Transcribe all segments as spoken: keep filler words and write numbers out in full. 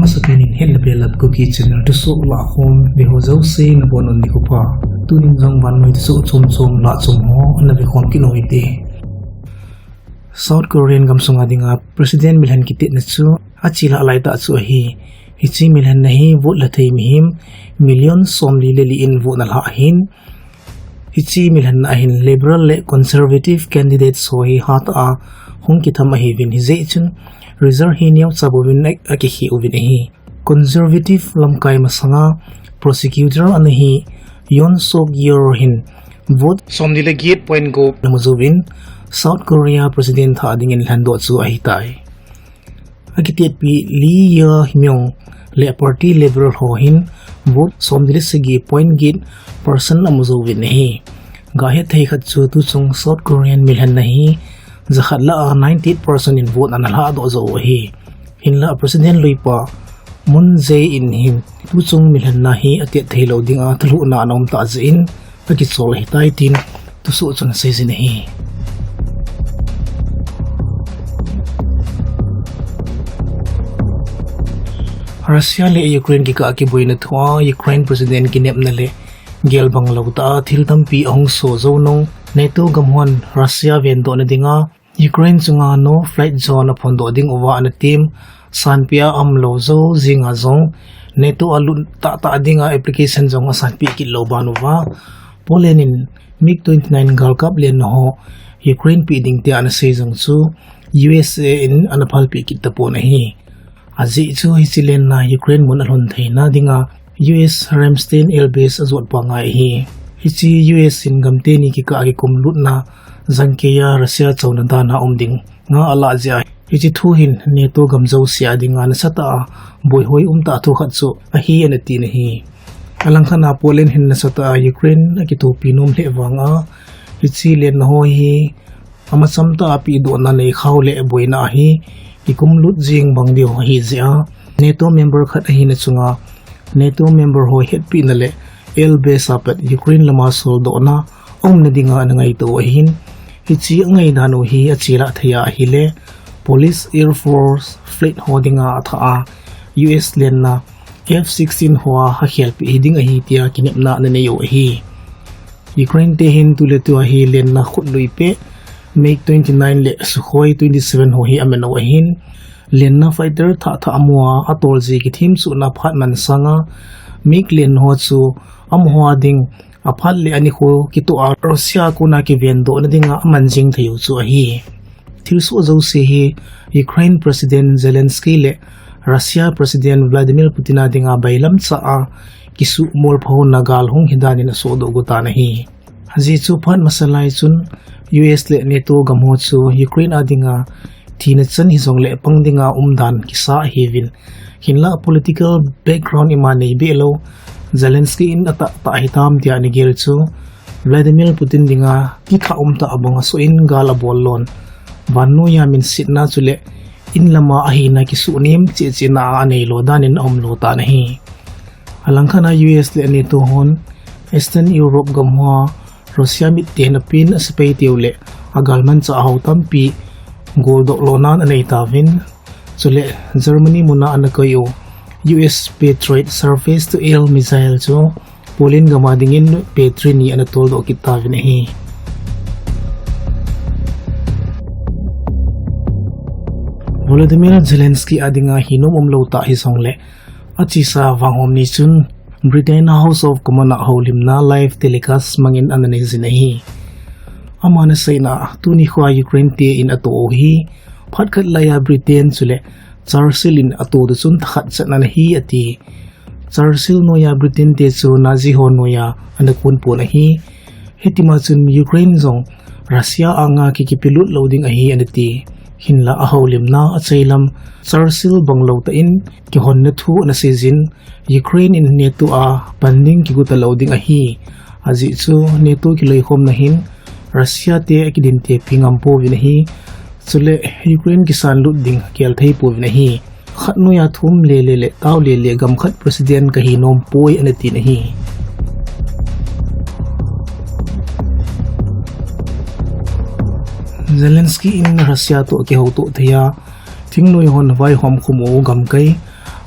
Sapen in hetna belap Kuki Channel thusoh lahkhom veho jouse nabonun nikho pha. Tunin jong vannoi thusoh chomchom lahchom ho navekhom kit u hite. South Korean gamsunga dinga President milhen kitetna chu achelah laitah chu ahi. Hiche milhenna hi vote lhathei mihem million somli le li in vote analha ahin. Hiche milhenna ahin Liberal le Conservative candidates ho hi hatah a hung kitham ahiuvin, hijeh chun result hi neocha bouvin akikhe uvin ahi. Conservative lamkai masanga prosecutor ana hi Yoon Suk Yeol hin vote somli le get point ko namu jouvin South Korea President thah dingin lhendoh chu ahitai. Akitetpi Lee Jae-myung le party Liberal ho hin vote somli le sagi point get percent amu jouvin ahi. Gahet thei khat chu tuchung South Korean milhenna hi jakhat lah a ninety eight percent in vote analhahdoh jou u ahi. Hinlah President loipa Moon Jae-in hin tuchung milhenna hi atet theilou dinga thulhuhna ana um tah jeh in akichol ahitai tin thusoh chun aseijin ahi. Russia le Ukraine kikah a kiboina thua Ukraine President kinepna le gelbang lou tah a thil tampi ahung so jou nung NATO gam hon Russia vendohna dinga Ukraine chunga no flight zone aphondoh ding uva ana tem, sanpia aumlou jou jenga jong NATO a lut tahtah dinga application jong asanpeh kit lou ban uva Poland in MiG twenty-nine galkap lenna ho Ukraine peh ding tia ana sei jong chu U S A in ana phalpeh kit tapon ahi. Ajeh chu hiche lenna Ukraine mun alhun theina dinga U S Ramstein air base ajot pa ngai ahi. Hiche U S in gam teni kikah a kikum lutna jangkeiya Russia chouna dan a um dinga alah jeh a hiche thu hin NATO gam jouse a dinga nasatah a boihoi umtah thu khat chu ahi ana tin ahi. Alangkhat a Poland hin nasatah a Ukraine akithopi nom lheh vanga hiche lenna ho hi amacham tah a pehdohna neikhao le boina ahi kikum lut jeng bang diu ahi jeh a NATO member khat ahina chunga NATO member ho hetpehna le air base a pat Ukraine lama soldohna aumna dinga ana ngaito u ahin, hiche angaidan u hi achelah thei a ahile Polish Air Force fleet ho dinga athah a U S lenna F sixteen ho a akhelpeh hiding ahi tia kinepna ana nei u ahi. Ukraine te hin tuletua hi lenna khutluipeh MiG twenty-nine le Sukhoi twenty-seven ho hi aman u ahin, lenna fighter thah thah amu a atol ji kithemsuhna phat man sanga MiG len ho chu amaho a ding aphat le anikho kitoh a Russia kona kivendohna dinga aman jing thei u chu ahi. Thilsoh jouse hi Ukraine President Zelensky le Russia President Vladimir Putin a dinga bailamcha a kisuhmolpha hona gal hung hidan in asohdoh gotan ahi. Ajeh chu phat masa lai chun U S le NATO gam ho chu Ukraine a dinga thina chan hijongle pang dinga umdan kisa ahiuvin, hinlah political background ima neibeh lou Zelensky in atahtah hitam tia ana gel chu Vladimir Putin dinga kithah umtah bang asoh in gal abol lon, vannoiya minsetna chule inlama ahina kisuhnem chehchehna a aneilo dan in aumlo tan ahi. Alangkhat a U S le NATO hon Eastern Europe gam hoa Russia mit ten apen asepai teu le agalmanchah ho tampi goldoh lonan aneitauvin, chule Germany muna ana koi u U S Patriot surface to air missile chu Poland gam a dingin Patriot ni ana toldoh kit tauvin ahi. Volodymyr Zelensky a dinga hinom umlou tah hijongle achesa vanghom ni chun Britain House of Commons a houlimna live telecast mangin ana neijin ahi. Aman aseina, tuni khoa Ukraine te in atoh u hi phat khat laiya Britain chule Churchill in atoh u chun thakhat chan ana hi ati. Churchill noiya Britain te chu Nazi ho noiya ana kon pon ahi. Hitima chun Ukraine jong Russia anga kikipelut lou ding ahi ana ti. Hinlah ahoulimna achailam Churchill banglou tah in kihonna thu ana seijin, Ukraine in NATO a pan ding kigot talou ding ahi. Ajeh chu NATO kiloikhomna hin Russia te akidintepi ngam pouvin ahi. Chule Ukraine kisanlut ding akelthei pouvin ahi. Khat noiya thum lele le tao lele gam khat president kahinom poi ana tin ahi. Zelensky in Russia toh kihoutoh theiya thingnoi hon vaihom khum u gamkai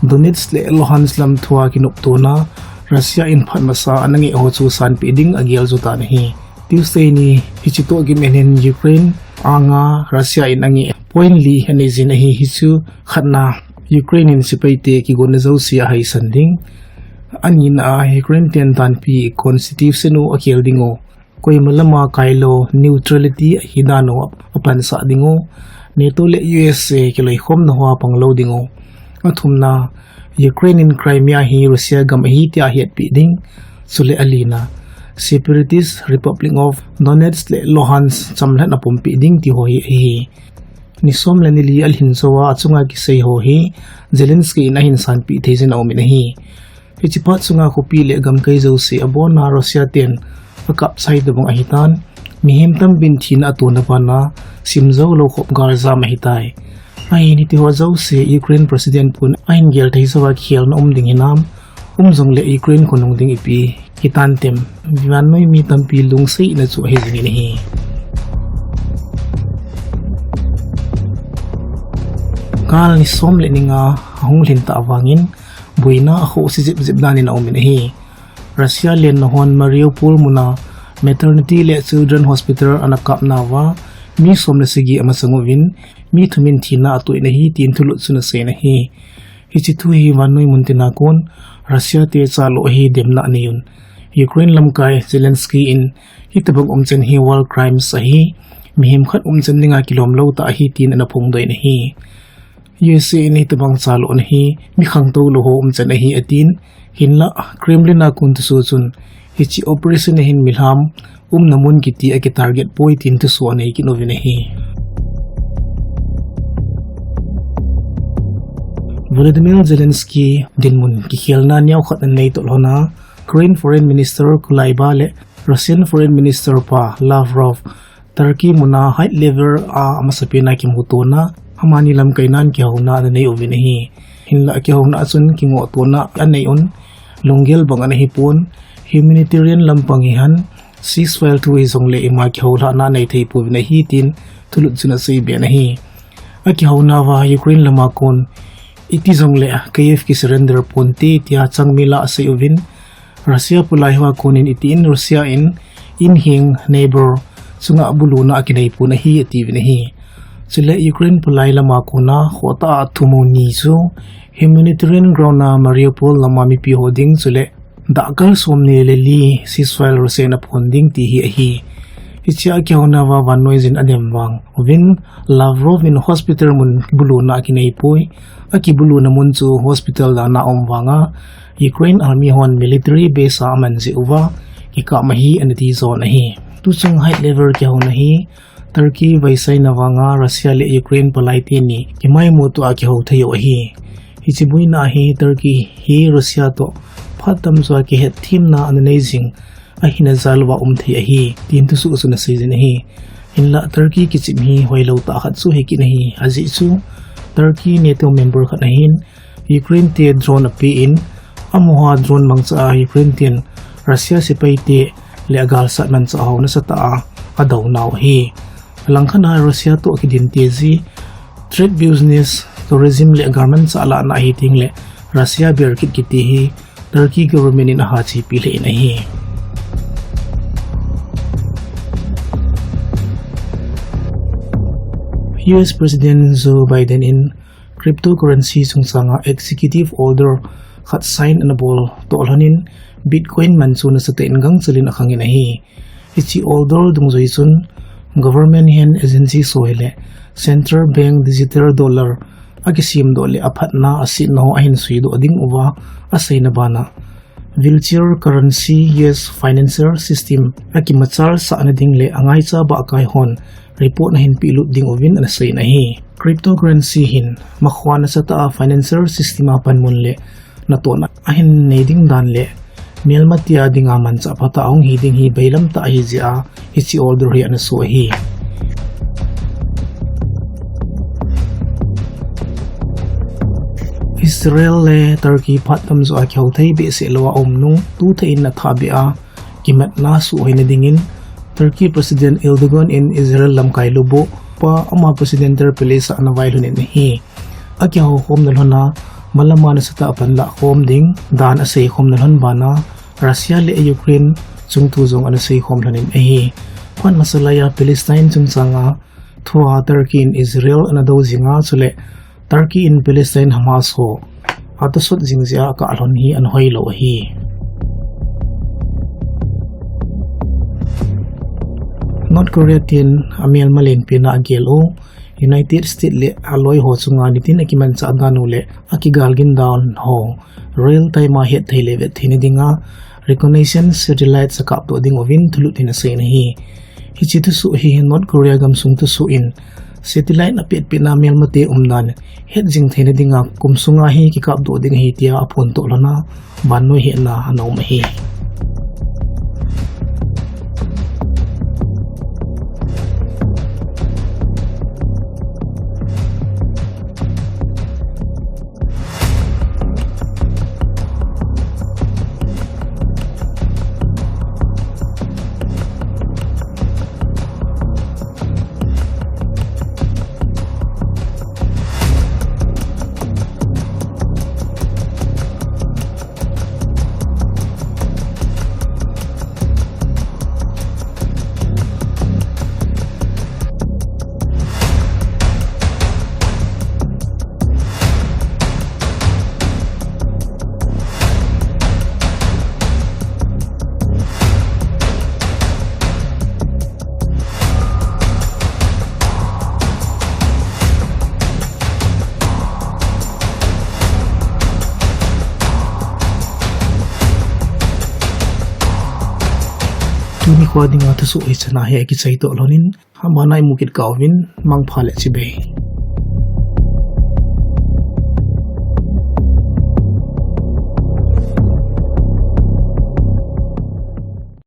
Donetsk le Luhansk lam thua kinoptona Russia in phat masa ana ngeh ho chu sanpeh ding agel ju tan ahi. Tuesday ni hiche toh kimin hin Ukraine anga Russia in angeh point li anei jin ahi. Hichu khatna, Ukraine in sepaite kigonna jouse ahaisan ding. Anina a, Ukraine ten tanpi constitution u akhel ding u, koima lama kailou neutrality ahi dan u apansah ding u, NATO le U S A kiloikhomna hoa panglou ding u. Athumna, Ukraine in Crimea hi Russia gam ahi tia ahetpeh ding. Chule alina, Separatist Republic of Donetsk le Luhansk chamlhat apumpeh ding ti ho hi ahi. Ni som le ni li alhin jouva achunga kisei ho hi Zelensky in ahin sanpeh thei jin aumin ahi. Hiche phat chunga khopi le gamkai jouse abona Russia ten akap chai tobang ahitan, mihem tampin thina atona bana simjoulou khop galjam ahitai. Ahin hitiho jouse Ukraine President pun ahin gel thei jouva kikhelna um ding hinam, um jongle Ukraine khonung ding ipi kitan tem, vannoi mi tampi lungseina chu ahi jingin ahi. Gal ni som le ni nga ahung lhin tah vangin boina akhohse jep jep danin aumin ahi. Russia lenna hon Mariupol muna maternity le children hospital ana kapnauva mi som le sagi amasang uvin, mi thumin thina atoh in ahi tin thulut chun aseiyin ahi. Hiche thu hi vannoi muntina kon Russia te chalo ahi demna aneiyun, Ukraine lamkai Zelensky in hitobang umchan hi war crimes ahi, mihem khat umchan dinga kilomlou tah ahi tin ana phongdoh in ahi. U S A in hitobang chalouna hi mi khangtou lou ho umchan ahi atin, hinla Kremlin a kon thusoh chun hiche operation a hin milham umna mun kiti akitarget poi tin thusoh anei kit uvin ahi. Volodymyr Zelensky dinmun kikhelna neokhat anei toh lhona, Ukraine Foreign Minister Kuleba le Russian Foreign Minister pa Lavrov Turkey muna high level a amasapena kimutona, amani lamkainan kihouna ananei uvin ahi. Hinla kihouna a chun kingohtona aneiyun, lunggel bang ana hipon, humanitarian lampang hihen ceasefire thu hijongle ima kihoulhahna anei theipouvin ahi tin thulut chun aseiben ahi. Akihounauva Ukraine lama kon iti jongle Kyiv kisurrender ponte tia changmila asei uvin, Russia pulai hoa konin itin Russia in inheng neighbor chunga buluna akineipon ahi atiuvin ahi. Chule Ukraine pulai lama kona khohtah a thummu ni chu humanitarian ground a Mariupol lama mipi ho ding chule dahkal somni le li ceasefire Russia in aphon ding ti hi ahi. Hichea kihounauva vannoi jin adem vang uvin, Lavrov in hospital mun buluna akineipoi, akibuluna mun chu hospital dana aum vanga Ukraine army hon military base a aman jeh uva kikap ahi anati jon ahi. Tuchung high level kihouna hi Turkey vaisaina vanga Russia le Ukraine palai teni kimaimuto a kihou theiyu ahi. Hiche boina hi Turkey hi Russia toh phat tamjoa kihetthemna ananei jing ahina jal uva um thei ahi tin thusoh chun aseijin ahi. Hinla Turkey kichim hi hoilou tah khat chu hikit ahi, ajeh chu Turkey NATO member khat ahin, Ukraine te drone apen, amaho drone mangcha a Ukraine ten Russia sepaite le agalsat manchah ho nasatah a adounau ahi. Alangkhat a Russia toh kidin teji, trade, business, tourism le galmanchah lahna ahi tengle Russia berkit kiti hi Turkey government in ahachepi lheh in ahi. U S President Joe Biden in cryptocurrency chungchanga executive order khat sign anabol toh lhonin Bitcoin man chu nasatah in gangchel in akhangin ahi. Hiche order dungjui chun government hihen agency ho hile central bank digital dollar akisemdoh le aphatna asetna ho ahin suidoh ding uva aseina bana virtual currency, U S financial system akimachal sahna ding le angaicha bahkai hon report ahin pehlut ding uvin anaseiyin ahi. Cryptocurrency hin makhoa nasatah a financial system a panmun le natohna ahin nei ding dan le melmatia dinga manchah phatah a hung hi ding hi bailam tah ahijeh a hiche order hi anaso ahi. Israel le Turkey phat tamjoh a kihou thei behseh lou a aum nung tuthah in athahbeh a kimatna suhoina dingin Turkey President Erdogan in Israel lamkai lubuh pa ama Presidential Palace a anavailhon in ahi. Akihoukhomna lhona Malama nasatah a panlah khom ding dan asei khomna lhon bana Russia le Ukraine chungthu jong ana sei khom lhonin ahi. Phat masa laiya Palestine chungchanga thua Turkey in Israel ana do jinga, chule Turkey in Palestine Hamas ho atosot jing jeh a kah lhon hi ana hoilou ahi. North Korea tin amelma lenpen a agel u United States le aloi ho chunga nitin akimanchah dan u le akigalgin dan ho real time a hetthei le vetthei na dinga reconnaissance satellites akapdoh ding uvin thulut in aseiyin ahi. Hiche thusoh hi North Korea gamsung thusoh in satellite apetpetna melmate umdan hetjing theina dinga kum sunga hi kikapdoh ding ahi tia aphondoh lhona vannoi hetna ana um ahi. Tuni kho dinga thusoh hichan a hi akichai toh lhonin, abana imu kit kah uvin, mangpha le chibai.